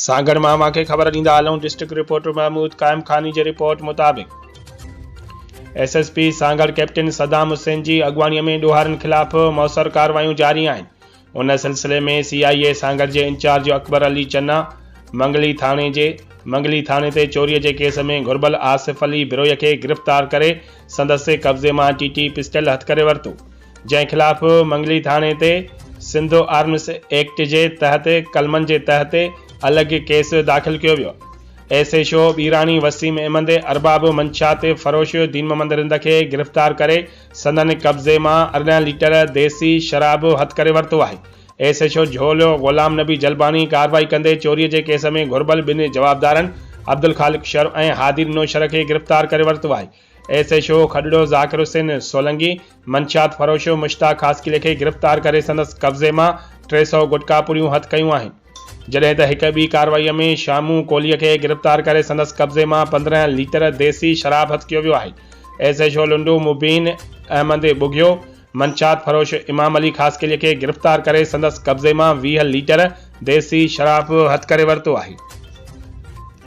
سانگهڙ مان اوهان کي خبر ڏيندا هلون ڊسٽرڪٽ رپورٽر محمود قائم خاني جي رپورٽ مطابق S S P Sanghar captain Saddam Hussain جي اڳواڻي ۾ ڏوهارين خلاف موثر ڪارروايون جاري آهن ان سلسلي ۾ سي آء اي سانگهڙ جي انچارج اڪبر علي چنا منگلي ٿاڻي جي منگلي ٿاڻي تي چوري جي ڪيس ۾ گهربل آصف علي بروهي کي گرفتار ڪري سندس قبضي مان ٽي ٽي پسٽل هٿ ڪري ورتو جنهن خلاف منگلي ٿاڻي تي سنڌ آرمس ايڪٽ جي تحت قلمن جي تحت الڳ ڪيس داخل ڪيو ويو. S H O Birani Waseem Ahmed ارباب منشيات فروش دين محمد رند کي گرفتار ڪري سندن قبضي مان 18 ليٽر ديسي شراب هٿ ڪري ورتو آهي. ايس ايڇ او جهول غلام نبي جلباڻي ڪارروائي ڪندي چوري جي ڪيس ۾ گهربل ٻن جوابدارن عبدالخالق شر ۽ هادي ڏنو شر کي گرفتار ڪري ورتو آهي. S H O Khadro Zakir Hussain Solangi منشيات فروش مشتاق خاصخيلي کي گرفتار ڪري سندس قبضي مان 300 گٽڪا پڙيون هٿ ڪيون آهن. جڏهن ته هڪ ٻي ڪارروائي ۾ شامون ڪولهي کي گرفتار ڪري سندس قبضي مان 15 ليٽر ديسي شراب هٿ ڪيو ويو آهي. S H O Tando Mubeen Ahmed Bughio منشيات فروش امام علي خاصخيلي کي گرفتار ڪري سندس قبضي مان 20 ليٽر ديسي شراب هٿ ڪري ورتو آهي.